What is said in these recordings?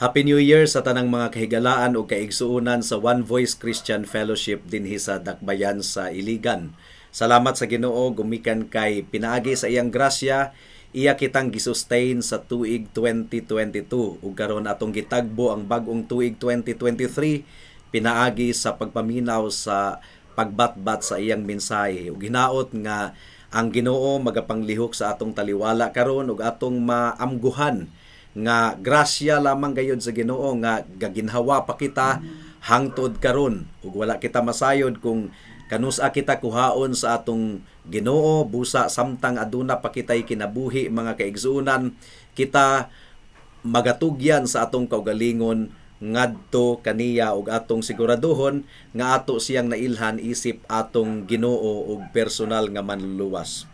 Happy New Year sa tanang mga kahigalaan ug kaigsuonan sa One Voice Christian Fellowship dinhi sa Dakbayan sa Iligan. Salamat sa Ginoo gumikan kay pinaagi sa iyang grasya, iya kitang gisustain sa tuig 2022 ug karon atong gitagbo ang bag-ong tuig 2023 pinaagi sa pagpaminaw sa pagbatbat sa iyang mensahe. Ug hinaot nga ang Ginoo magapanglihok sa atong taliwala karon ug atong maamguhan nga grasya lamang gayud sa Ginoo nga gaginhawa pa kita hangtod karon ug wala kita masayod kung kanusa kita kuhaon sa atong Ginoo. Busa samtang aduna pa kitay kinabuhi, mga kaigsuonan, kita magatugyan sa atong kaugalingon ngadto kaniya ug atong siguraduhon nga ato siyang nailhan isip atong Ginoo ug personal nga manluluwas.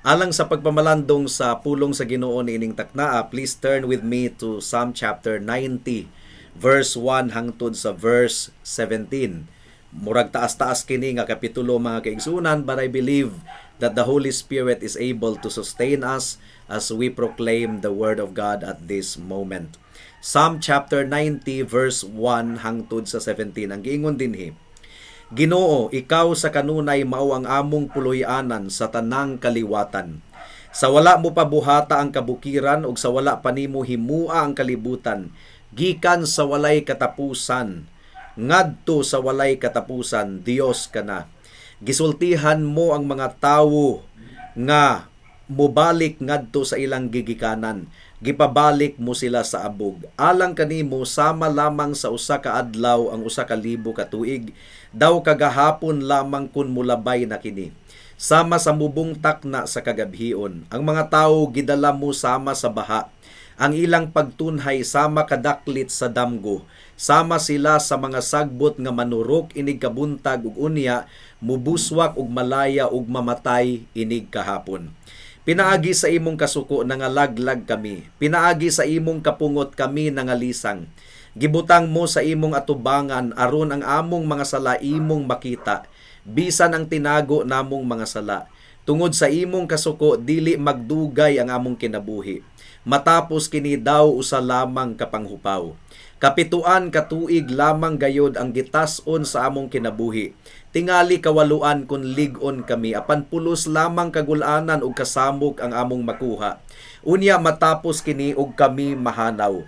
Alang sa pagpamalandong sa pulong sa Ginoo niining taknaa, please turn with me to Psalm chapter 90, verse 1 hangtod sa verse 17. Murag taas-taas kini nga kapitulo, mga kaigsuonan, but I believe that the Holy Spirit is able to sustain us as we proclaim the word of God at this moment. Psalm chapter 90 verse 1 hangtod sa 17 ang giingon dinhi: "Ginoo, ikaw sa kanunay mao ang among puloy-anan sa tanang kaliwatan. Sa wala mo pa buhata ang kabukiran ug sa wala pa nimo himua ang kalibutan, gikan sa walay katapusan ngadto sa walay katapusan, Dios ka na. Gisultihan mo ang mga tawo nga mobalik ngadto sa ilang gigikanan. Gipabalik mo sila sa abog. Alang kanimo, sama lamang sa 1 ka adlaw ang 1,000 ka tuig. Daw kagahapon lamang kun mulabay na kini. Sama sa mubungtak na sa kagabhion. Ang mga tawo gidala mo sama sa baha. Ang ilang pagtunhay sama kadaklit sa damgo. Sama sila sa mga sagbot nga manurok inig kabuntag ug unya mubuswak ug malaya ug mamatay inig kahapon. Pinaagi sa imong kasuko nangalaglag kami. Pinaagi sa imong kapungot kami nangalisang. Gibutang mo sa imong atubangan aron ang among mga sala imong makita, bisan ang tinago namong mga sala. Tungod sa imong kasuko, dili magdugay ang among kinabuhi. Matapos kini daw usa lamang ka panghupaw. 7 ka tuig lamang gayod ang gitas-on sa among kinabuhi. Tingali 8 kun lig-on kami, apan pulos lamang kagul-anan ug kasamok ang among makuha. Unya matapos kini ug kami mahanaw.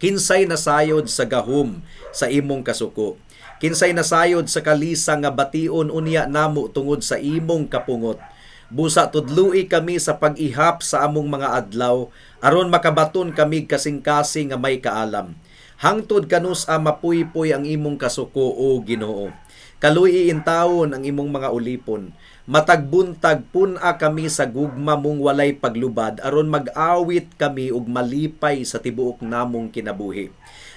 Kinsay nasayod sa gahom sa imong kasuko? Kinsay nasayod sa kalisang nga bation unya namo tungod sa imong kapungot? Busa tudloi kami sa pag-ihap sa among mga adlaw aron makabaton kami kasing-kasing nga may kaalam. Hangtod kanus-a mapuypoy ang imong kasuko, o Ginoo? Kaluy-i intawon ang imong mga ulipon. Matag buntag pun-a kami sa gugma mong walay paglubad aron mag-awit kami ug malipay sa tibuok namong kinabuhi.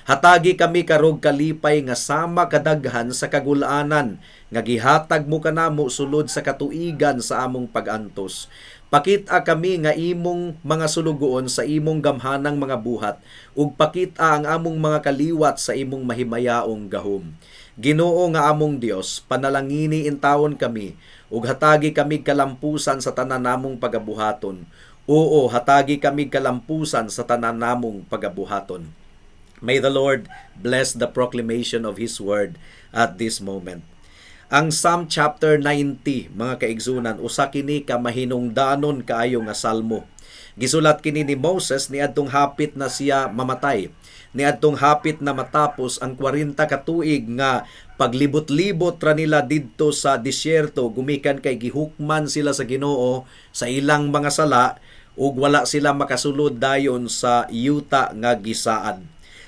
Hatagi kami karog kalipay nga sama kadaghan sa kagul-anan nga gihatag mo kanamo sulod sa katuigan sa among pag-antos. Pakita kami nga imong mga sulugoon sa imong gamhanang mga buhat ug pakita ang among mga kaliwat sa imong mahimayaong gahom. Ginoo nga among Dios, panalangini intawon kami ug hatagi kami kalampusan sa tanan namong pagabuhaton. Oo, hatagi kami kalampusan sa tanan namong pagabuhaton." May the Lord bless the proclamation of His word at this moment. Ang Psalm chapter 90, mga kaigsuonan, usa kini ka mahinungdanon kaayo nga salmo. Gisulat kini ni Moses niadtong hapit na siya mamatay. Niadtong hapit na matapos ang 40 ka tuig nga paglibot-libot ra nila didto sa disyerto gumikan kay gihukman sila sa Ginoo sa ilang mga sala ug wala sila makasulod dayon sa yuta nga gisaad.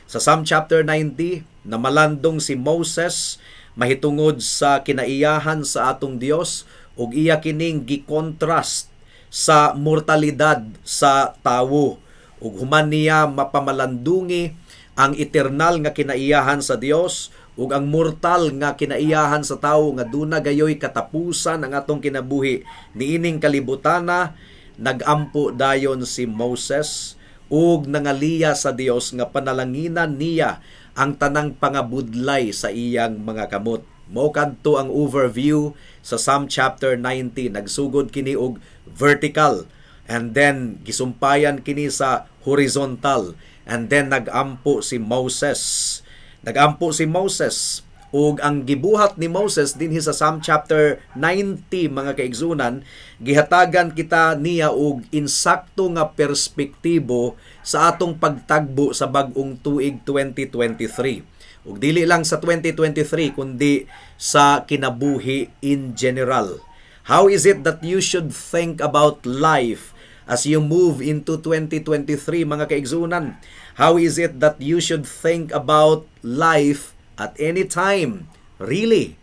Sa Psalm chapter 90, namalandong si Moses mahitungod sa kinaiyahan sa atong Dios ug iya kining gi-contrast sa mortalidad sa tawo ug human niya mapamalandungi ang eternal nga kinaiyahan sa Dios ug ang mortal nga kinaiyahan sa tawo nga duna gayoy katapusan ang atong kinabuhi niining kalibutana. Nagampo dayon si Moses ug nangaliya sa Dios nga panalanginan niya ang tanang pangabudlay sa iyang mga kamot. Mao kadto ang overview sa Psalm chapter 90. Nagsugod kini og vertical. And then gisumpayan kini sa horizontal, and then nagampo si Moses. Nagampo si Moses ug ang gibuhat ni Moses dinhi sa Psalm chapter 90, mga kaigsunan, gihatagan kita niya og insakto nga perspektibo sa atong pagtagbo sa bag-ong tuig 2023. Ug dili lang sa 2023 kundi sa kinabuhi in general. How is it that you should think about life as you move into 2023, mga kaigsunan? How is it that you should think about life at any time? Really?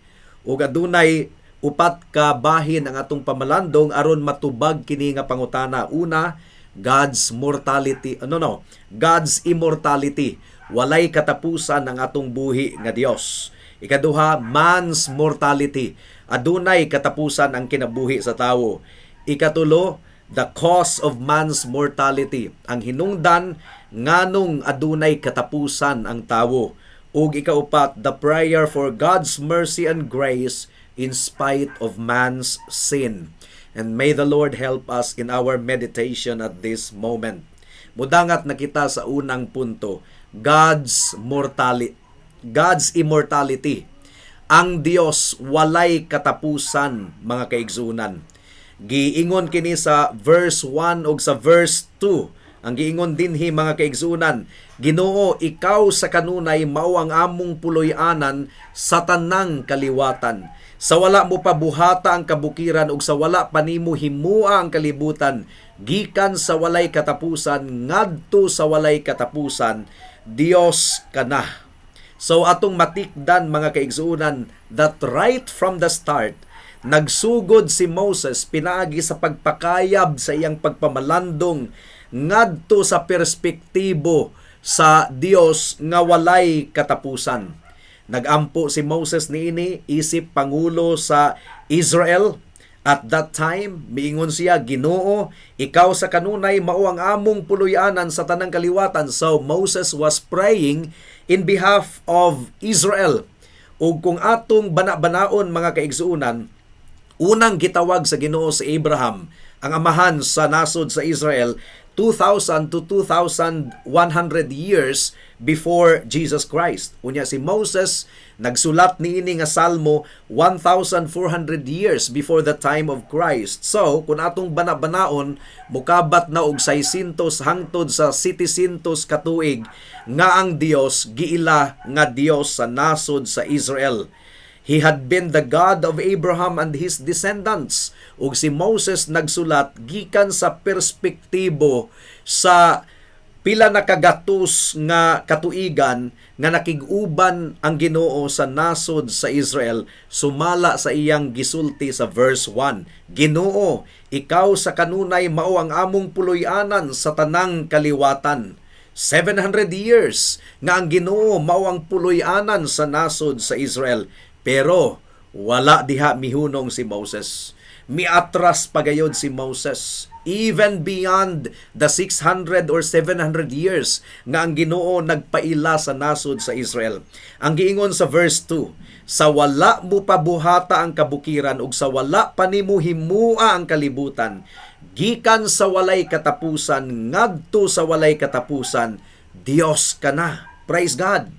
Ug adunay upat ka bahin ang atong pamalandong aron matubag kini nga pangutana. Una, God's mortality. No. God's immortality. Walay katapusan ang atong buhi nga Dios. Ikaduha, man's mortality. Adunay katapusan ang kinabuhi sa tawo. Ikatulo, the cause of man's mortality. Ang hinungdan nganong adunay katapusan ang tawo. Ug ikaupat, the prayer for God's mercy and grace in spite of man's sin. And may the Lord help us in our meditation at this moment. Mudangat na kita sa unang punto, God's immortality. Ang Dios walay katapusan, mga kaigsunan. Giingon kini sa verse 1 ug sa verse 2. Ang giingon dinhi, mga kaigsunan, "Ginoo, ikaw sa kanunay mao ang among puloy-anan sa tanang kaliwatan. Sa wala mo pabuhata ang kabukiran ug sa wala pa nimo himua ang kalibutan, gikan sa walay katapusan ngadto sa walay katapusan, Dios ka na." So atong matikdan, mga kaigsuonan, that right from the start, nagsugod si Moses pinaagi sa pagpakayab sa iyang pagpamalandong ngadto sa perspektibo sa Dios nga walay katapusan. Nagampo si Moses niini isip pangulo sa Israel. At that time, miingon siya, "Ginoo, ikaw sa kanunay mao ang among puloy-anan sa tanang kaliwatan." So Moses was praying in behalf of Israel. Ug kung atong bana-banaon, mga kaigsuonan, unang gitawag sa Ginoo si Abraham, ang amahan sa nasod sa Israel, 2,000 to 2,100 years before Jesus Christ. Unya si Moses nagsulat niini nga salmo 1,400 years before the time of Christ. So, kung atong bana-banaon, mukabat na og 600 hangtod sa 700 katuig nga ang Dios giila nga Dios sa nasod sa Israel. He had been the God of Abraham and his descendants. Ug si Moses nagsulat gikan sa perspektibo sa pila na kagatos nga katuigan nga nakig-uban ang Ginoo sa nasod sa Israel, sumala sa iyang gisulti sa verse 1. "Ginoo, ikaw sa kanunay mao ang among puloy-anan sa tanang kaliwatan." 700 years nga ang Ginoo mao ang puloy-anan sa nasod sa Israel. Pero wala diha mihunong si Moses. Miatras pagayod si Moses even beyond the 600 or 700 years nga ang Ginoo nagpaila sa nasod sa Israel. Ang giingon sa verse 2, "Sa wala mo pabuhata ang kabukiran ug sa wala pa nimo himua ang kalibutan, gikan sa walay katapusan ngadto sa walay katapusan, Dios ka na." Praise God.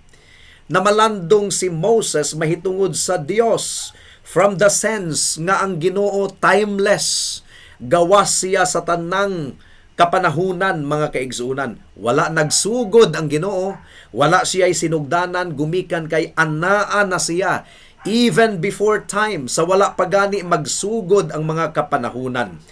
Namalandong si Moses mahitungod sa Dios from the sense nga ang Ginoo timeless. Gawas siya sa tanang kapanahunan, mga kaigsuonan. Wala nagsugod ang Ginoo, wala siya sinugdanan gumikan kay anaa na siya even before time, sa wala pa gani magsugod ang mga kapanahunan.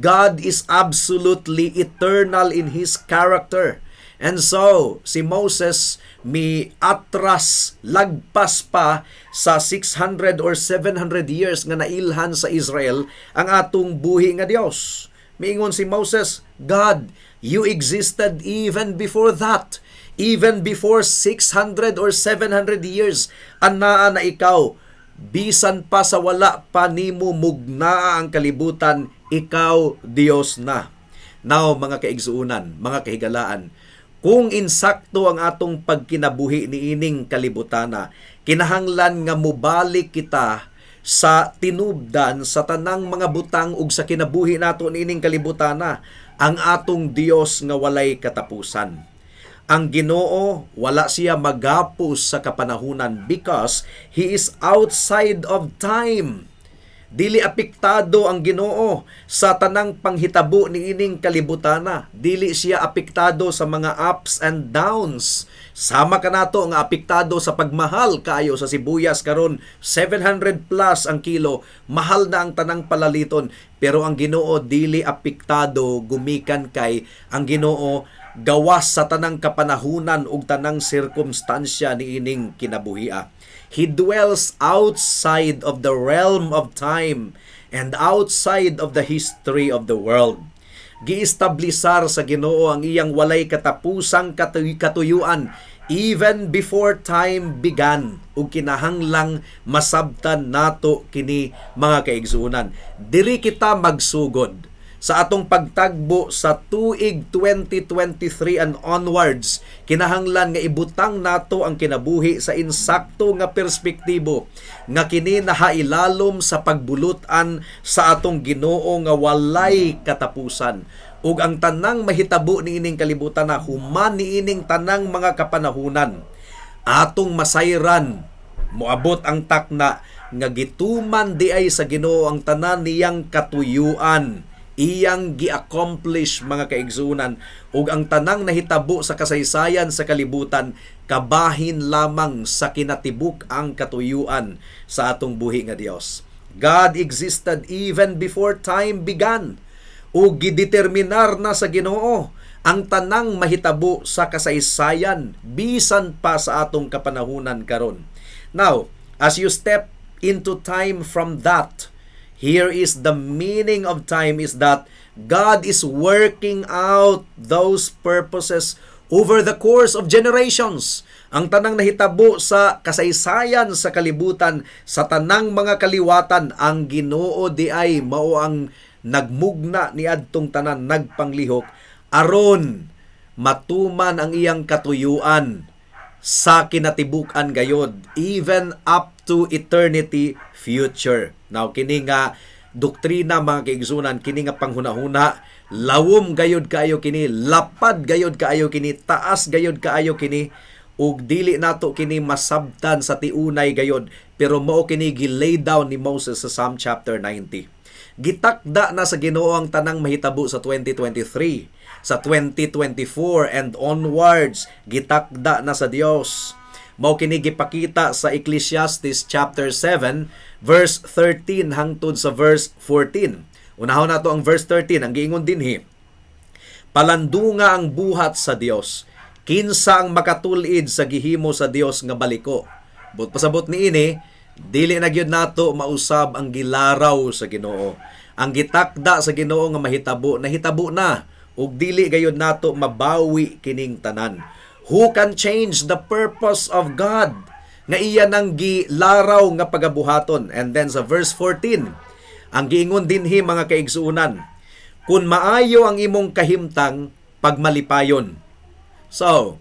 God is absolutely eternal in His character. And so, si Moses mi atras, lagpas pa sa 600 or 700 years nga nailhan sa Israel ang atong buhi nga Dios. Miingon si Moses, "God, you existed even before that. Even before 600 or 700 years, anaa na ikaw. Bisan pa sa wala pa nimo mugnaa ang kalibutan, ikaw Dios na." Now, mga kaigsuunan, mga kahigalaan, kung insakto ang atong pagkinabuhi niining kalibutana, kinahanglan nga mobalik kita sa Sa tinubdan sa tanang mga butang ug sa kinabuhi nato niining kalibutana, ang atong Dios nga walay katapusan. Ang Ginoo, wala siya magapos sa kapanahunan because He is outside of time. Dili apektado ang Ginoo sa tanang panghitabo niining kalibutana. Dili siya apektado sa mga ups and downs. Sama kanato nga apektado sa pagmahal kaayo sa sibuyas karon, 700 plus ang kilo. Mahal na ang tanang palaliton, pero ang Ginoo dili apektado gumikan kay ang Ginoo gawas sa tanang kapanahunan ug tanang sirkumstansya niining kinabuhia. He dwells outside of the realm of time and outside of the history of the world. Giestablisar sa Ginoo ang iyang walay katapusang katuyuan even before time began, ug kinahanglang masabtan nato kini, mga kaigsuonan. Diri kita magsugod sa atong pagtagbo sa tuig 2023 and onwards. Kinahanglan nga ibutang nato ang kinabuhi sa insakto nga perspektibo nga kini nahailalom sa pagbulutan sa atong Ginoo nga walay katapusan, ug ang tanang mahitabo niining kalibutan na human niining tanang mga kapanahunan, atong masayran moabot ang takna nga gituman diay sa Ginoo ang tanan niyang katuyuan, iyang gi-accomplish, mga kaigsuonan, ug ang tanang nahitabo sa kasaysayan sa kalibutan kabahin lamang sa kinatibuk ang katuyuan sa atong buhi nga Dios. God existed even before time began ug gideterminar na sa Ginoo ang tanang mahitabo sa kasaysayan bisan pa sa atong kapanahunan karon. Now, as you step into time from that, here is the meaning of time, is that God is working out those purposes over the course of generations. Ang tanang nahitabo sa kasaysayan sa kalibutan, sa tanang mga kaliwatan, ang Ginoo diay mao ang nagmugna niadtong tanan, nagpanglihok aron matuman ang iyang katuyuan sa kinatibuk-an gayod, even up to eternity future. Now, kini nga doktrina, mga kaigsuonan, kini nga panghunahuna, lawom gayod kaayo kini, lapad gayod kaayo kini, taas gayod kaayo kini, ug dili nato kini masabtan sa tiunay gayod, pero mao kini gi-lay down ni Moses sa Psalm chapter 90. Gitakda na sa Ginoo ang tanang mahitabo sa 2023, sa 2024 and onwards, gitakda na sa Dios. Mao kini gipakita sa Ecclesiastes chapter 7 verse 13 hangtod sa verse 14. Unahon nato ang verse 13. Ang giingon dinhi, "Palandunga ang buhat sa Dios. Kinsa ang makatul-id sa gihimo sa Dios nga baliko?" But pasabot niini, dili na gyud nato mausab ang gilaraw sa Ginoo. Ang gitakda sa Ginoo nga mahitabo, nahitabo na ug dili gayud nato mabawi kining tanan. Who can change the purpose of God nga iya nang gilaraw nga pagabuhaton? And then sa verse 14, ang giingon dinhi, mga kaigsuonan, "Kung maayo ang imong kahimtang, pagmalipayon." So,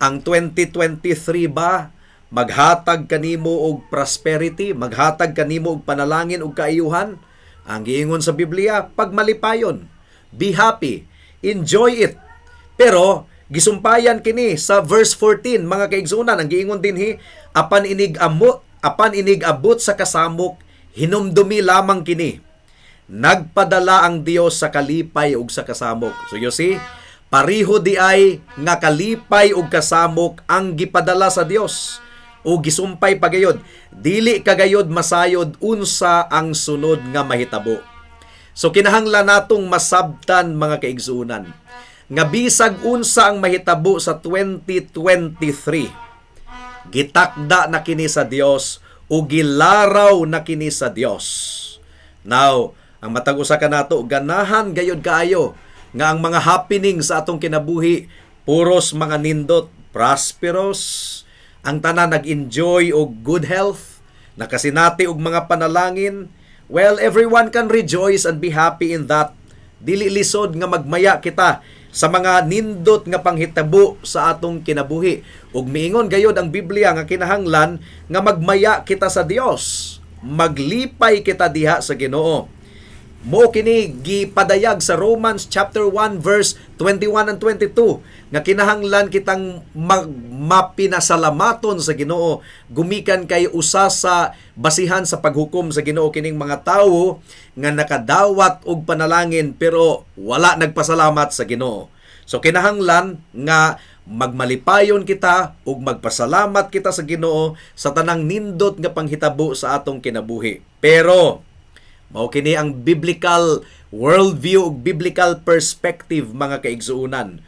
ang 2023 ba maghatag kanimo og prosperity, maghatag kanimo og panalangin ug kaayuhan? Ang giingon sa Biblia, pagmalipayon. Be happy, enjoy it. Pero gisumpayan kini sa verse 14, mga kaigsuonan. Ang giingon dinhi, "Apan inig abot sa kasamok, hinumdumi lamang kini. Nagpadala ang Dios sa kalipay ug sa kasamok." So you see, pariho diay nga kalipay ug kasamok ang gipadala sa Dios o gisumpay pagayod. Dili kagayod masayod unsa ang sunod nga mahitabo. So kinahanglan natong masabtan, mga kaigsuonan, nga bisag unsa ang mahitabo sa 2023, gitakda na kini sa Dios o gilaraw na kini sa Dios. Now, ang matag usa kanato ganahan gayod kaayo nga ang mga happening sa atong kinabuhi puros mga nindot, prosperous, ang tanan nag-enjoy og good health, nakasinati og mga panalangin. Well, everyone can rejoice and be happy in that. Dili lisod nga magmaya kita sa mga nindot nga panghitabo sa atong kinabuhi. Ug miingon gayod ang Biblia nga kinahanglan nga magmaya kita sa Dios. Maglipay kita diha sa Ginoo. Mao kini gipadayag sa Romans chapter 1 verse 21 and 22 nga kinahanglan kitang mapinasalamaton sa Ginoo gumikan kay usa sa basihan sa paghukom sa Ginoo kining mga tawo nga nakadawat og panalangin pero wala nagpasalamat sa Ginoo. So kinahanglan nga magmalipayon kita ug magpasalamat kita sa Ginoo sa tanang nindot nga panghitabo sa atong kinabuhi. Pero mao kini ang biblical worldview ug biblical perspective, mga kaigsuonan.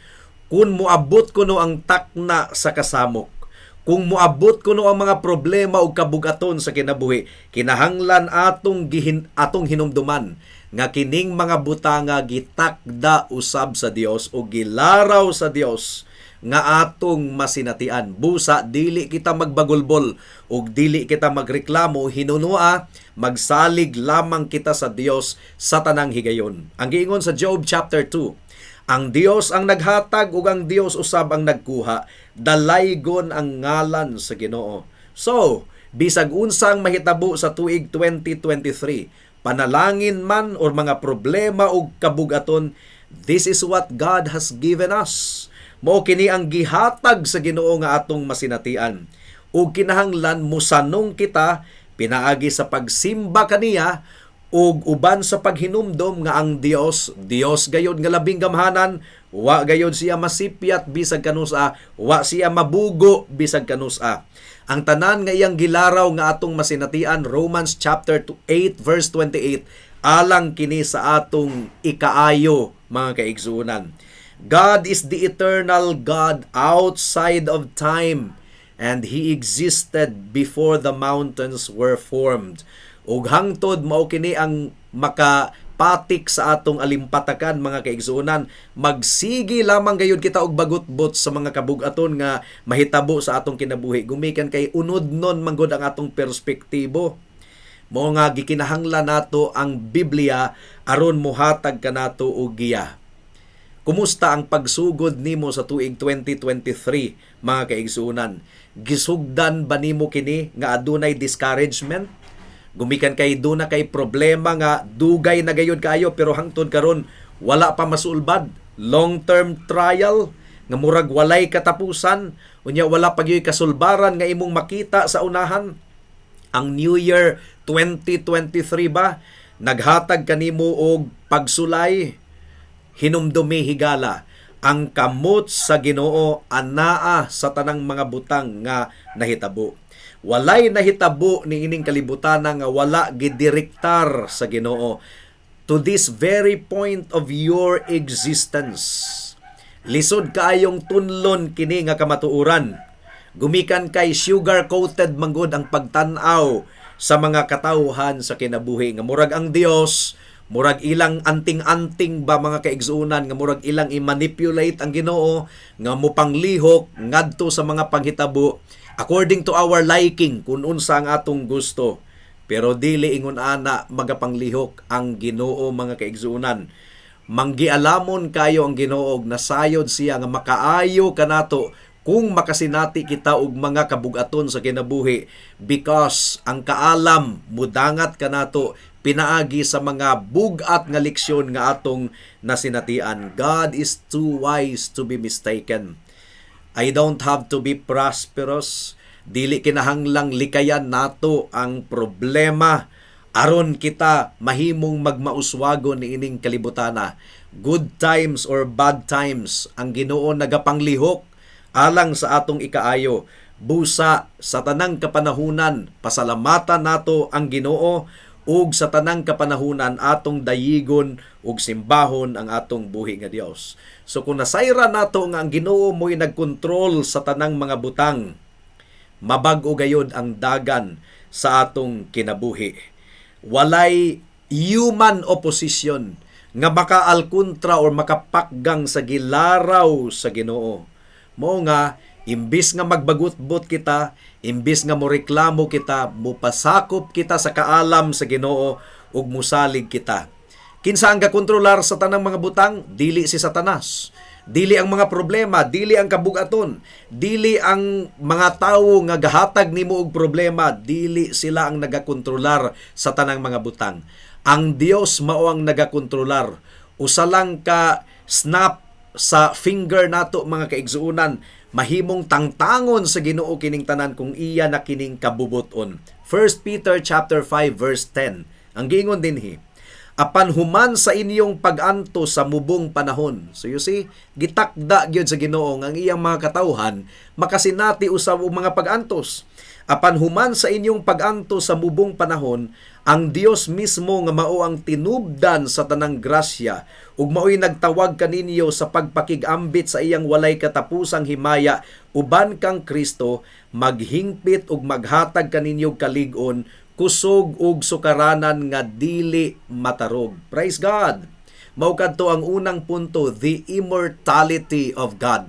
Kung moabot kuno ang takna sa kasamok, kung moabot kuno ang mga problema ug kabugaton sa kinabuhi, kinahanglan atong hinumduman nga kining mga butanga gitakda usab sa Dios o gilaraw sa Dios nga atong masinatian. Busa dili kita magbagulbol ug dili kita magreklamo, hinunua magsalig lamang kita sa Dios sa tanang higayon. Ang giingon sa Job chapter 2, "Ang Dios ang naghatag ug ang Dios usab ang nagkuha. Dalaygon ang ngalan sa Ginoo." So, bisag unsang mahitabo sa tuig 2023, panalangin man or mga problema ug kabugaton, this is what God has given us. Mao kini ang gihatag sa Ginoo nga atong masinatian. Ug kinahanglan musanong kita pinaagi sa pagsimba kaniya ug uban sa paghinumdom nga ang Dios, Dios gayod nga labing gamhanan, wa gayod siya masipyat bisag kanusa, wa siya mabugo bisag kanusa. Ang tanan nga iyang gilaraw nga atong masinatian, Romans chapter 8 verse 28, alang kini sa atong ikaayo, mga kaigsuonan. God is the eternal God outside of time, and He existed before the mountains were formed. Ug hangtod mao kini ang makapatik sa atong alimpatakan, mga kaigsuonan. Magsigi lamang gayud kita og bagutbot sa mga kabugaton nga mahitabo sa atong kinabuhi gumikan kay unod nun manggod ang atong perspektibo. Mao nga gikinahanglan nato ang Biblia aron mohatag kanato og giya. Kumusta ang pagsugod nimo sa tuig 2023, mga kaigsuonan? Gisugdan ba nimo kini nga adunay discouragement? Gumikan kay duna kay problema nga dugay na gayud kaayo pero hangtod karon wala pa masulbad. Long-term trial nga murag walay katapusan, unya wala pa gyud kasulbaran nga imong makita sa unahan. Ang New Year 2023 ba naghatag kanimo og pagsulay? Hinumdumi, higala, ang kamot sa Ginoo anaa sa tanang mga butang nga nahitabo. Walay nahitabo ni ining kalibutan nga wala gidirektar sa Ginoo to this very point of your existence. Lisod kaayong tunlon kini nga kamatuoran. Gumikan kay sugar coated manggod ang pagtan-aw sa mga katawhan sa kinabuhi nga murag ang Dios murag ilang anting-anting ba, mga kaigsuonan, nga murag ilang i-manipulate ang Ginoo nga mopanglihok ngadto sa mga panghitabo according to our liking, kung unsa ang atong gusto. Pero dili ingon ana magapanglihok ang Ginoo, mga kaigsuonan. Manggialamon kayo ang Ginoo og nasayod siya nga makaayo kanato kung makasinati kita og mga kabugaton sa kinabuhi, because ang kaalam mudangat kanato pinaagi sa mga bugat nga leksyon nga atong nasinatian. God is too wise to be mistaken. I don't have to be prosperous. Dili kinahanglang likayan nato ang problema aron kita mahimong magmauswagon niining kalibutana. Good times or bad times, ang Ginoo nagapanglihok alang sa atong ikaayo. Busa sa tanang kapanahunan, pasalamatan nato ang Ginoo ug sa tanang kapanahunan atong dayigon ug simbahon ang atong buhi nga Dios. So kung nasayra nato nga ang Ginoo mo'y nagkontrol sa tanang mga butang, mabag-o gayod ang dagan sa atong kinabuhi. Walay human opposition nga makaalkontra or makapakgang sa gilaraw sa Ginoo. Mao nga imbis nga magbagutbot kita, imbis nga moreklamo kita, mupasakop kita sa kaalam sa Ginoo ug musalig kita. Kinsa ang gakontrolar sa tanang mga butang? Dili si Satanas. Dili ang mga problema, dili ang kabugaton, dili ang mga tawo nga gahatag nimo og problema, dili sila ang nagakontrolar sa tanang mga butang. Ang Dios mao ang nagakontrolar. Usa lang ka snap sa finger nato, mga kaigsuonan, mahimong tangtangon sa Ginoo kining tanan kung iya na kining kabubuton. 1 Peter chapter 5 verse 10. Ang giingon dinhi, "Apan human sa inyong pag-antos sa mubong panahon." So you see, gitakda gyud sa Ginoo ang iyang mga katawhan makasinati usab og mga pag-antos. "Apan human sa inyong pag-antos sa mubong panahon, ang Dios mismo nga mao ang tinubdan sa tanang grasya ug maoy nagtawag kaninyo sa pagpakig-ambit sa iyang walay katapusang himaya uban kang Kristo, maghingpit ug maghatag kaninyo kalig-on, kusog ug sukaranan nga dili matarog." Praise God. Mao kadto ang unang punto, the immortality of God.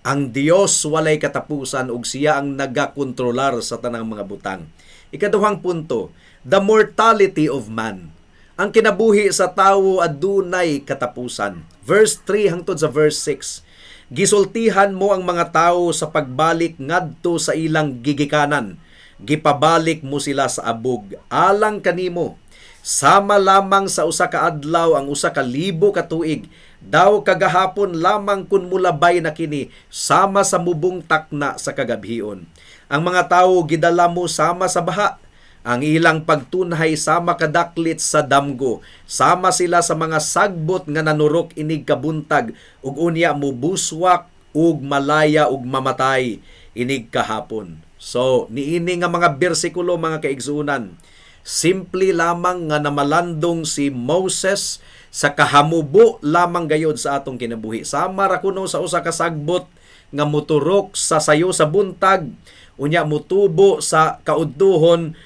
Ang Dios walay katapusan ug siya ang nagakontrolar sa tanang mga butang. Ikaduhang punto, the mortality of man. Ang kinabuhi sa tawo adunay katapusan. Verse 3 hangtod sa verse 6. "Gisultihan mo ang mga tawo sa pagbalik ngadto sa ilang gigikanan. Gipabalik mo sila sa abog. Alang kanimo, sama lamang sa 1 ka adlaw ang 1,000 ka tuig. Daw kagahapon lamang kun mulabay na kini, sama sa mubong takna sa kagabhion. Ang mga tawo gidala mo sama sa baha. Ang ilang pagtunhay sama kadaklit sa damgo. Sama sila sa mga sagbot nga nanurok inig kabuntag ug unya mubuswak ug malaya ug mamatay inig kahapon." So, niini nga mga bersikulo, mga kaigsuonan, simple lamang nga namalandong si Moses sa kahamubo lamang gayod sa atong kinabuhi. Sama ra kuno sa usa ka sagbot nga muturok sa sayo sa buntag, unya mutubo sa kaudtuhon,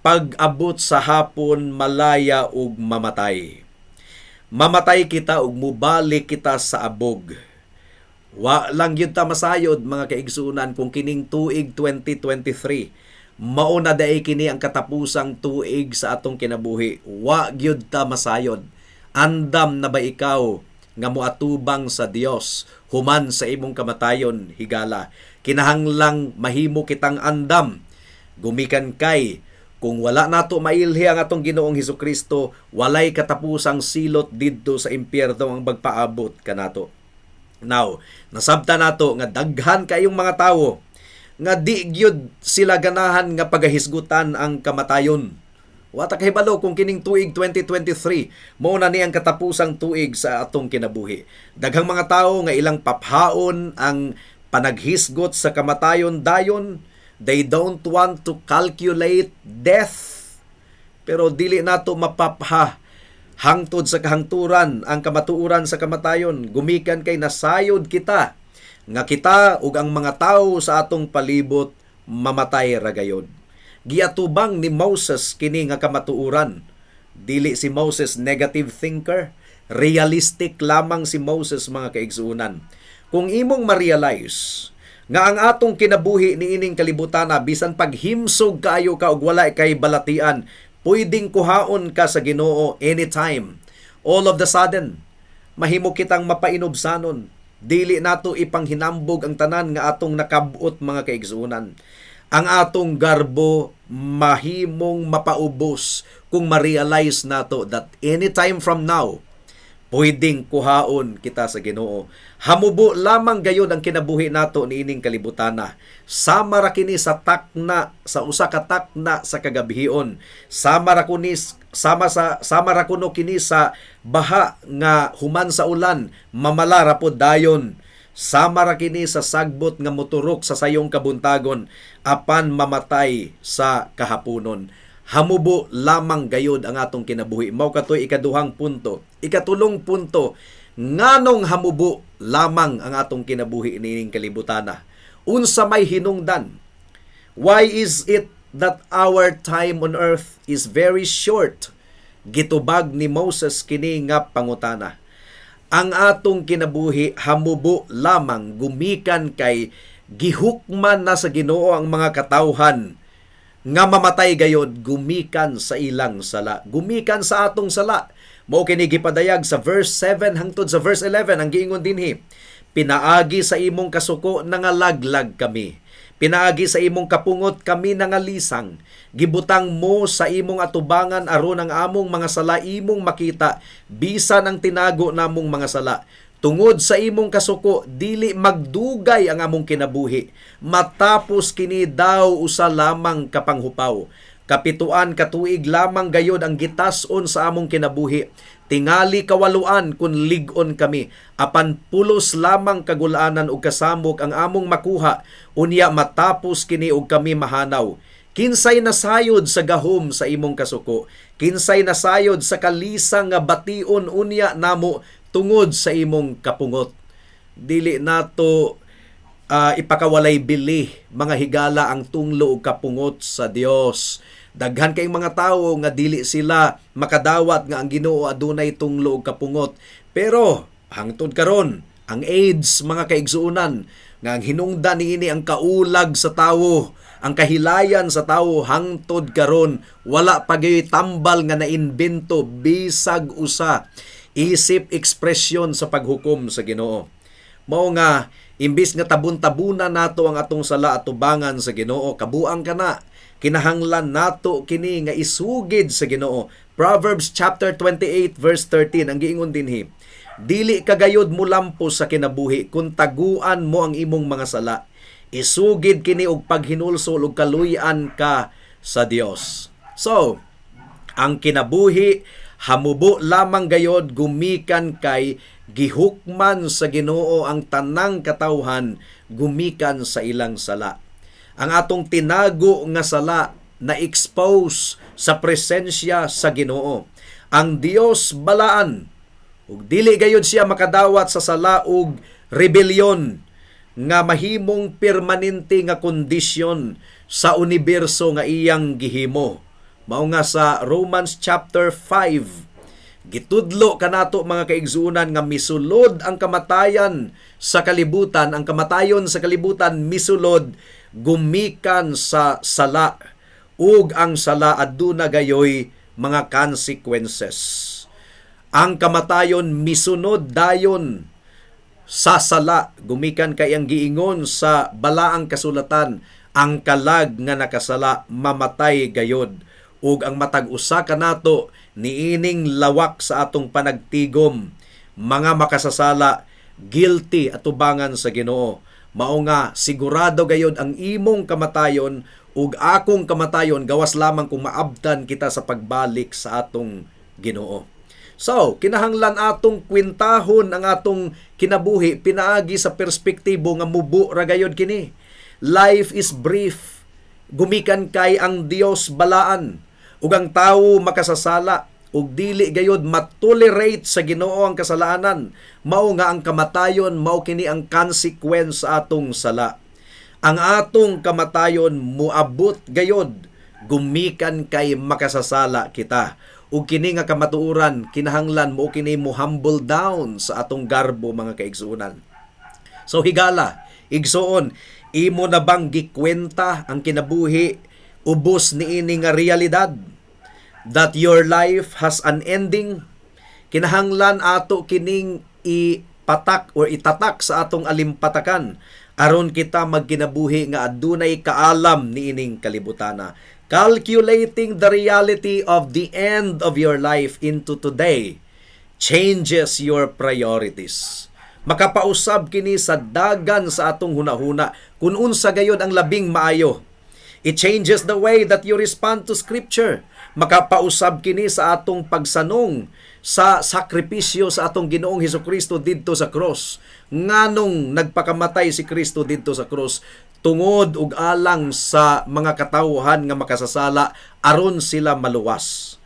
pag-abot sa hapon malaya ug mamatay. Mamatay kita ug mubalik kita sa abog. Wa lang gyud ta masayod, mga kaigsuonan, kung kining tuig 2023 mao na diay kini ang katapusang tuig sa atong kinabuhi. Wa gyud ta masayod. Andam na ba ikaw nga moatubang sa Dios human sa imong kamatayon, higala? Kinahanglang mahimo kitang andam. Gumikan kay kung wala nato mailhi ang atong Ginoong Hesukristo, walay katapusang silot didto sa impyerno ang magpaabot kanato. Now, nasabta nato nga daghan kayong mga tawo nga di gyud sila ganahan nga pagahisgutan ang kamatayon. Wa ta kahibalo kung kining tuig 2023 mao na ni ang katapusang tuig sa atong kinabuhi. Daghang mga tawo nga ilang paphaon ang panaghisgot sa kamatayon dayon. They don't want to calculate death. Pero dili nato mapapha hangtod sa kahangturan ang kamatuoran sa kamatayon, gumikan kay nasayod kita nga kita ug ang mga tawo sa atong palibot mamatay ra gayod. Giatubang ni Moses kini nga kamatuoran. Dili si Moses negative thinker, realistic lamang si Moses, mga kaigsuonan. Kung imong ma-realize nga ang atong kinabuhi niining kalibutan, bisan paghimsog kaayo ka ug wala kay balatian, pwedeng kuhaon ka sa Ginoo anytime. All of the sudden, mahimo kitang mapainubsanon. Dili nato ipanghinambog ang tanan nga atong nakabot, mga kaigsuonan. Ang atong garbo mahimong mapaubos kung ma-realize nato that anytime from now, pwedeng kuhaon kita sa Ginoo. Hamubo lamang gayon ang kinabuhi nato niining kalibutana. Sama ra kini sa takna, sa usa ka takna sa kagabhion. Sama ra kuni sama sa sama ra kuno kini sa baha nga human sa ulan, mamala ra pod dayon. Sama ra kini sa sagbot nga moturok sa sayong kabuntagon apan mamatay sa kahaponon. Hamubo lamang gayod ang atong kinabuhi. Mao katoy ikaduhang punto. Ikatulong punto, nganong hamubo lamang ang atong kinabuhi niining kalibutana? Unsa may hinungdan? Why is it that our time on earth is very short? Gitubag ni Moses kini nga pangutana. Ang atong kinabuhi hamubo lamang gumikan kay gihukman na sa Ginoo ang mga katawhan nga mamatay gayod gumikan sa ilang sala, gumikan sa atong sala. Mao kini gipadayag sa verse 7 hangtod sa verse 11. Ang giingon dinhi, Pinaagi sa imong kasuko, nangalaglag kami. Pinaagi sa imong kapungot, kami nangalisang. Gibutang mo sa imong atubangan aron ang among mga sala imong makita, bisan ang tinago namong mga sala. Tungod sa imong kasuko, dili magdugay ang among kinabuhi. Matapos kini daw usa lamang kapanghupaw. 7 ka tuig lamang gayod ang gitas-on sa among kinabuhi. Tingali 8 kun lig-on kami. Apan pulos lamang kagulanan ug kasamok ang among makuha. Unya matapos kini ug kami mahanaw. Kinsay nasayod sa gahom sa imong kasuko? Kinsay nasayod sa kalisang nga bation unya namo tungod sa imong kapungot? Dili nato ipakawalay bili, mga higala, ang tunglo ug kapungot sa Dios. Daghan kay mga tawo nga dili sila makadawat nga ang Ginoo adunay tunglo ug kapungot. Pero hangtod karon, ang AIDS, mga kaigsuonan, nga ang hinungdan niini ang kaulag sa tawo, ang kahilayan sa tawo, hangtod karon wala pa gyud tambal nga naimbento bisag usa isip ekspresyon sa paghukom sa Ginoo. Mao nga imbis nga tabon-tabunan nato ang atong sala atubangan sa Ginoo, kabuang kana, kinahanglan nato kini nga isugid sa Ginoo. Proverbs chapter 28 verse 13, ang giingon dinhi: "Dili ka gayod mulampos sa kinabuhi kung taguan mo ang imong mga sala. Isugid kini og paghinulsol ug kaluy-an ka sa Dios." So, ang kinabuhi hamubo lamang gayod gumikan kay gihukman sa Ginoo ang tanang katawhan gumikan sa ilang sala. Ang atong tinago nga sala na expose sa presensya sa Ginoo. Ang Dios balaan ug dili gayod siya makadawat sa sala ug rebellion nga mahimong permanente nga kondisyon sa universo nga iyang gihimo. Mao nga sa Romans chapter 5, gitudlo kanato, mga kaigsuonan, nga misulod ang kamatayan sa kalibutan, ang kamatayon sa kalibutan misulod gumikan sa sala ug ang sala aduna gayoy mga consequences. Ang kamatayon misunod dayon sa sala gumikan kay ang giingon sa balaang kasulatan, ang kalag nga nakasala mamatay gayod. Ug ang matag usa kanato niining lawak sa atong panagtigom, mga makasasala, guilty atubangan sa Ginoo. Mao nga sigurado gayod ang imong kamatayon ug akong kamatayon gawas lamang kung maabtan kita sa pagbalik sa atong Ginoo. So, kinahanglan atong kwentahon ang atong kinabuhi pinaagi sa perspektibo nga mubo ra gayod kini. Life is brief. Gumikan kay ang Dios balaan ug ang tawo makasasala ug dili gayod matolerate sa Ginoo ang kasalanan. Mao nga ang kamatayon mao kini ang consequence sa atong sala. Ang atong kamatayon muabot gayod gumikan kay makasasala kita. Ug kini nga kamatuoran, kinahanglan mo kini mo humble down sa atong garbo, mga kaigsuonan. So higala, igsuon, imo na bang gikwenta ang kinabuhi ubos niini nga realidad that your life has an ending? Kinahanglan ato kining ipatak or itatak sa atong alimpatakan aron kita magkinabuhi nga adunay kaalam niining kalibutana. Calculating the reality of the end of your life into today changes your priorities. Makapausab kini sa dagan sa atong hunahuna kung unsa gayod ang labing maayo. It changes the way that you respond to Scripture. Makapausab kini sa atong pagsanong sa sakripisyo sa atong Ginoong Hesukristo didto sa cross. Nganong nagpakamatay si Kristo didto sa cross? Tungod ug alang sa mga katawhan nga makasasala aron sila maluwas.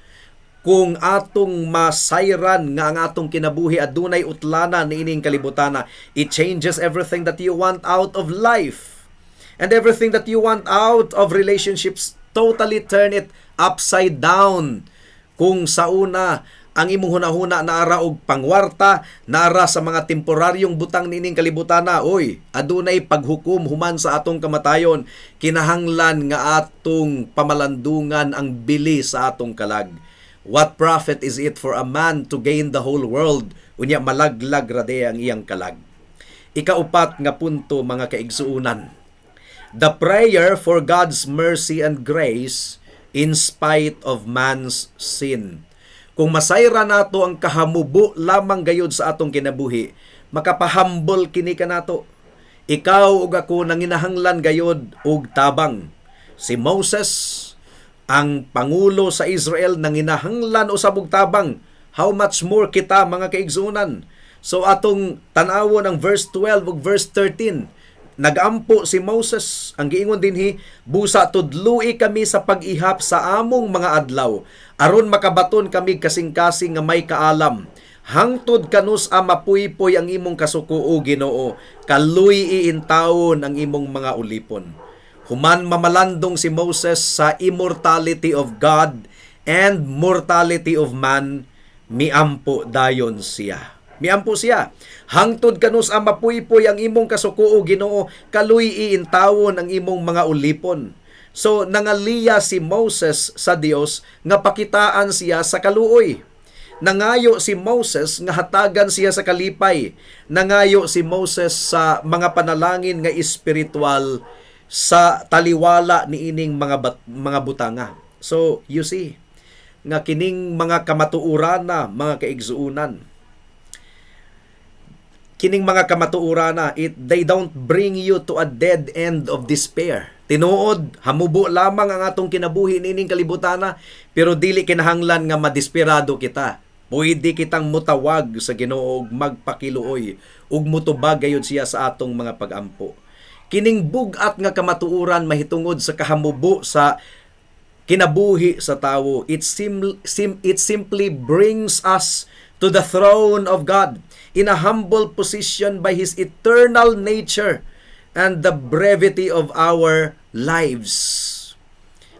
Kung atong masayran nga ang atong kinabuhi adunay utlana niining kalibutana, it changes everything that you want out of life and everything that you want out of relationships. Totally turn it upside down. Kung sa una ang imong hunahuna naara og pangwarta, naara sa mga temporaryong butang niining kalibutana, oy, adunay paghukom human sa atong kamatayon. Kinahanglan nga atong pamalandungan ang bili sa atong kalag. What profit is it for a man to gain the whole world, unya malaglag ra ang iyang kalag? Ikaupat nga punto, mga kaigsuunan. The prayer for God's mercy and grace in spite of man's sin. Kung masayra nato ang kahamubo lamang gayud sa atong kinabuhi, makapahambol kini kanato. Ikaw ug ako nanginahanglan gayod og tabang. Si Moses, ang pangulo sa Israel, nanginahanglan usab og tabang. How much more kita, mga kaigsuonan? So atong tan-awon ang verse 12 ug verse 13. Nagampo si Moses, ang giingon dinhi, "Busa tudloi kami sa pag-ihap sa among mga adlaw aron makabaton kami kasing-kasing nga may kaalam. Hangtod kanus-a mapuypoy ang imong kasuko, o Ginoo? Kaluy-i intawon ang imong mga ulipon." Human mamalandong si Moses sa immortality of God and mortality of man, miampo dayon siya. Miampo siya. "Hangtod kanus-a mapuypoy ang imong kasuko, o Ginoo? Kaluy-i intawon ang imong mga ulipon." So nangaliya si Moses sa Dios nga pakitaan siya sa kaluoy. Nangayo si Moses nga hatagan siya sa kalipay. Nangayo si Moses sa mga panalangin nga espiritual sa taliwala niining mga butanga. So you see nga kining mga kamatuoran na, mga kaigsuunan, kining mga kamatuoran na, it they don't bring you to a dead end of despair. Tinuod, hamubo lamang ang atong kinabuhi niining kalibutana, pero dili kinahanglan nga madesperado kita. Pwede kitang mutawag sa Ginoo ug magpakiluoy ug mutubag gayud siya sa atong mga pagampo. Kining bug-at nga kamatuoran mahitungod sa kahamubo sa kinabuhi sa tawo, it simply brings us to the throne of God in a humble position by His eternal nature and the brevity of our lives.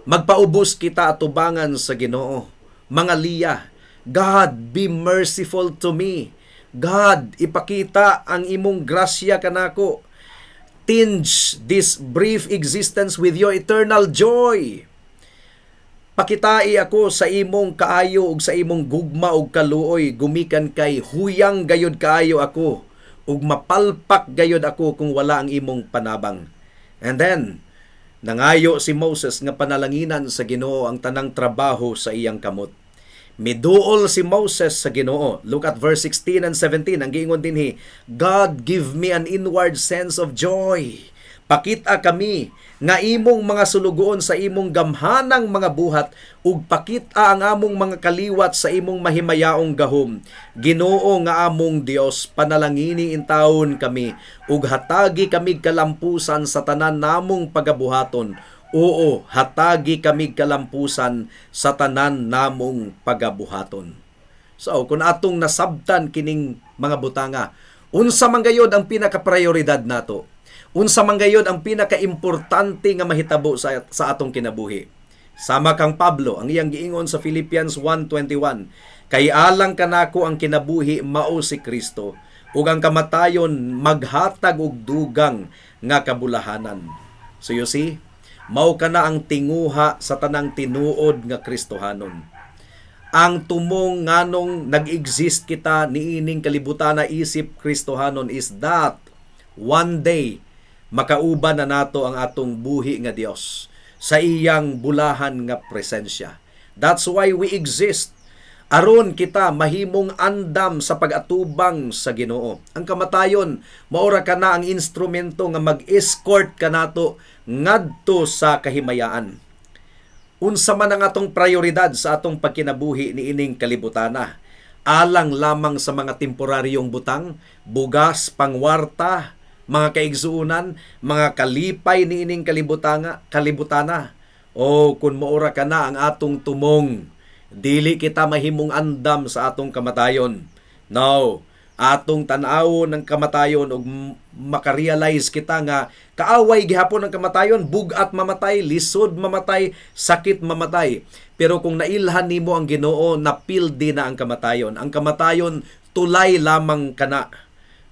Magpaubos kita atubangan sa Ginoo. Mangaliya, "God, be merciful to me. God, ipakita ang imong grasya kanako. Tinge this brief existence with your eternal joy. Pakitai ako sa imong kaayo ug sa imong gugma ug kaluoy, gumikan kay huyang gayud kaayo ako ug mapalpak gayud ako kung wala ang imong panabang." And then nangayo si Moses nga panalanginan sa Ginoo ang tanang trabaho sa iyang kamot. Miduol si Moses sa Ginoo. Look at verse 16 and 17. Ang giingon dinhi, "God, give me an inward sense of joy. Pakita kami nga imong mga sulugoon sa imong gamhanang mga buhat ug pakita ang among mga kaliwat sa imong mahimayaong gahom. Ginoo nga among Dios, panalangini intawon kami ug hatagi kami kalampusan sa tanan namong pagabuhaton. Oo, hatagi kami kalampusan sa tanan namong pagabuhaton." So, kung atong nasabtan kining mga butanga, unsa man gayod ang pinaka-prioridad nato? Unsa man gayod ang pinaka-importante nga mahitabo sa atong kinabuhi? Sama kang Pablo, ang iyang giingon sa Philippians 1:21, "Kay alang kanako ang kinabuhi mao si Kristo ug ang kamatayon maghatag og dugang nga kabulahanan." So you see, mao kana ang tinguha sa tanang tinuod nga Kristohanon. Ang tumong nganong nag-exist kita niining kalibutan na isip Kristohanon is that one day makauban na nato ang atong buhi nga Dios sa iyang bulahan nga presensya. That's why we exist. Aron kita mahimong andam sa pag-atubang sa Ginoo. Ang kamatayon maora kana ang instrumento nga mag-escort kanato ngadto sa kahimayaan. Unsa man ang atong prioridad sa atong pagkinabuhi niining kalibutana? Alang lamang sa mga temporaryong butang, bugas, pangwarta, mga kaigsuunan, mga kalipay niining kalibutana? O kung moora kana ang atong tumong, dili kita mahimong andam sa atong kamatayon. No, atong tan-awon ng kamatayon ug makarealize kita nga kaaway gihapon ang kamatayon, bug-at mamatay, lisod mamatay, sakit mamatay. Pero kung nailhan nimo ang Ginoo, napildi na ang kamatayon. Ang kamatayon tulay lamang kana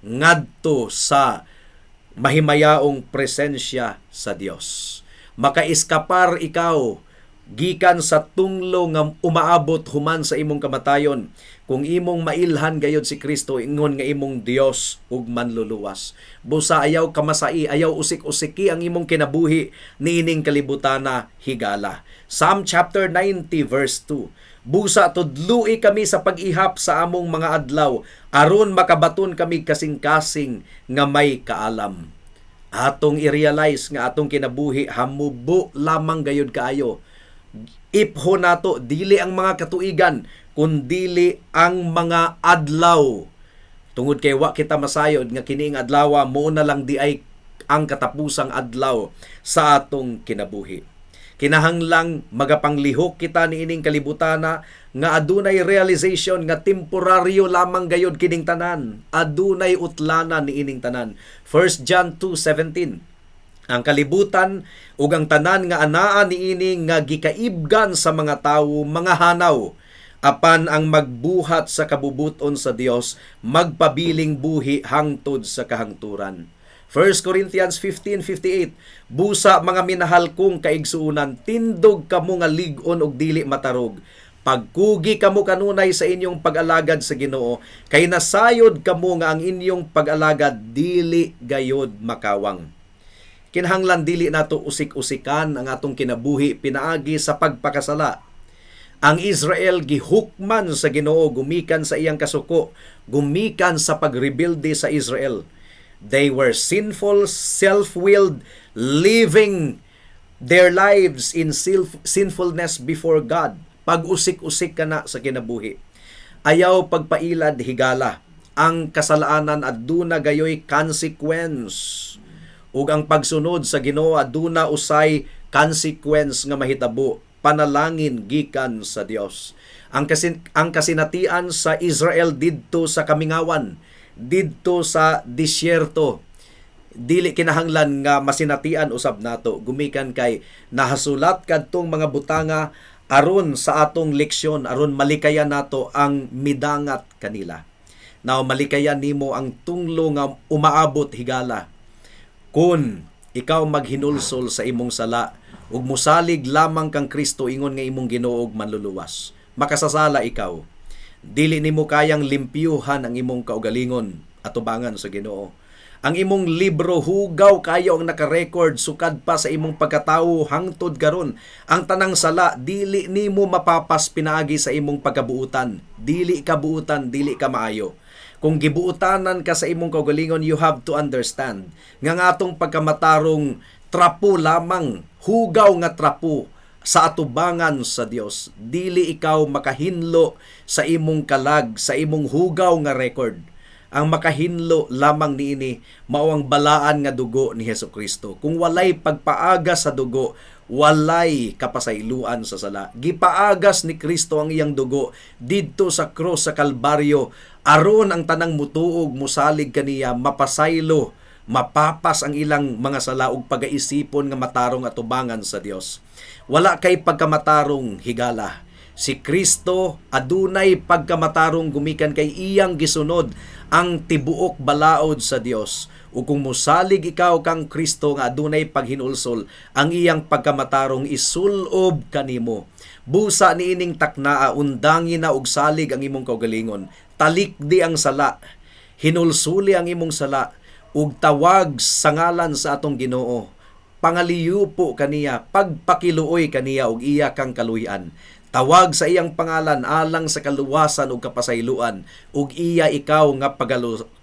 ngadto sa mahimayaong presensya sa Dios. Makaiskapar ikaw Gikan sa tunglo nga umaabot human sa imong kamatayon, kung imong mailhan gayod si Kristo ingon nga imong Dios ug manluluwas. Busa ayaw kamasai, ayaw usik-usiki ang imong kinabuhi niining kalibutana, higala. Psalm chapter 90 verse 2. Busa tudloi kami sa pag-ihap sa among mga adlaw, aron makabaton kami kasing-kasing nga may kaalam. Atong i-realize nga atong kinabuhi hamubo lamang gayod kaayo. Ipho nato dili ang mga katuigan kundili ang mga adlaw. Tungod kay wa kita masayod nga kining adlaw mo na lang di ay ang katapusang adlaw sa atong kinabuhi. Kinahanglang magapanglihok kita niining kalibutana nga adunay realization nga temporaryo lamang gayod kining tanan. Adunay utlanan niining tanan. 1 John 2:17. Ang kalibutan ug ang tanan nga anaa niini nga gikaibgan sa mga tawo mga hanaw, apan ang magbuhat sa kabubuton sa Dios magpabiling buhi hangtod sa kahangturan. 1 Corinthians 15:58. Busa mga minahal kong kaigsuonan, tindog kamo nga lig-on ug dili matarog. Pagkugi kamo kanunay sa inyong pag-alagad sa Ginoo, kay nasayod kamo nga ang inyong pag-alagad dili gayod makawang. Kinahanglan dili nato usik-usikan ang atong kinabuhi pinaagi sa pagpakasala. Ang Israel gihukman sa Ginoo gumikan sa iyang kasuko, gumikan sa pagrebelde sa Israel. They were sinful, self-willed, living their lives in sinfulness before God. Pag-usik-usik ka na sa kinabuhi. Ayaw pagpailad, higala. Ang kasalanan aduna gayoy consequence. Ug ang pagsunod sa Ginoo aduna usay consequence nga mahitabo, panalangin gikan sa Dios. Ang kasinatian sa Israel didto sa kamingawan, didto sa disyerto, dili kinahanglan nga masinatian usab nato gumikan kay nahasulat kadtong mga butanga aron sa atong leksyon, aron malikayan nato ang midangat kanila. Now malikayan nimo ang tunglo nga umaabot, higala, kun ikaw maghinulsol sa imong sala ug musalig lamang kang Kristo ingon nga imong Ginoo ug manluluwas. Makasasala ikaw. Dili nimo kayang limpyuhan ang imong kaugalingon atubangan sa Ginoo. Ang imong libro hugaw kayo ang naka-record sukad pa sa imong pagkatawo hangtod karon. Ang tanang sala dili nimo mapapas pinaagi sa imong pagkabuutan. Dili ka buutan, dili ka maayo. Kung gibuutanan ka sa imong kaugalingon, you have to understand nga ang atong pagkamatarong trapo lamang, hugaw nga trapo sa atubangan sa Dios. Dili ikaw makahinlo sa imong kalag, sa imong hugaw nga record. Ang makahinlo lamang niini mao ang balaan nga dugo ni Hesus Kristo. Kung walay pagpaagas sa dugo, walay kapasayloan sa sala. Gipaagas ni Kristo ang iyang dugo didto sa krus sa Kalbaryo aron ang tanang mutuog, musalig kaniya, mapasaylo, mapapas ang ilang mga sala ug pagaisipon nga matarong atubangan sa Dios. Wala kay pagkamatarong, higala. Si Kristo adunay pagkamatarong gumikan kay iyang gisunod ang tibuok balaod sa Dios. Ug kung musalig ikaw kang Kristo nga adunay paghinulsol, ang iyang pagkamatarong isulob kanimo. Busa niining taknaa, undangi na og salig ang imong kaugalingon. Talikdi ang sala, hinulsuli ang imong sala ug tawag sa ngalan sa atong Ginoo. Pangaliyupo kaniya, pagpakiluoy kaniya ug iya kang kaluy-an. Tawag sa iyang pangalan alang sa kaluwasan ug kapasayloan ug iya ikaw nga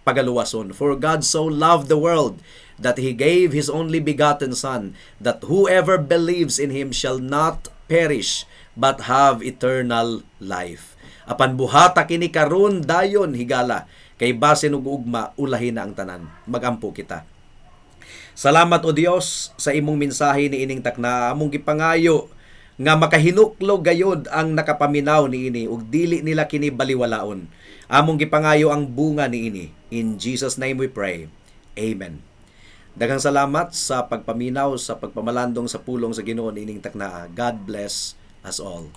pagaluwason. For God so loved the world that he gave his only begotten Son, that whoever believes in him shall not perish but have eternal life. Apan buhata kini karon dayon, higala, kay basin ug ugma ulahi na ang tanan. Magampo kita. Salamat, O Dios, sa imong mensahe ni ining takna. Among gipangayo nga makahinuklo gayod ang nakapaminaw niini ug dili nila kini baliwalaon. Among gipangayo ang bunga niini. In Jesus' name we pray. Amen. Daghang salamat sa pagpaminaw, sa pagpamalandong sa pulong sa Ginoo niining taknaa. God bless us all.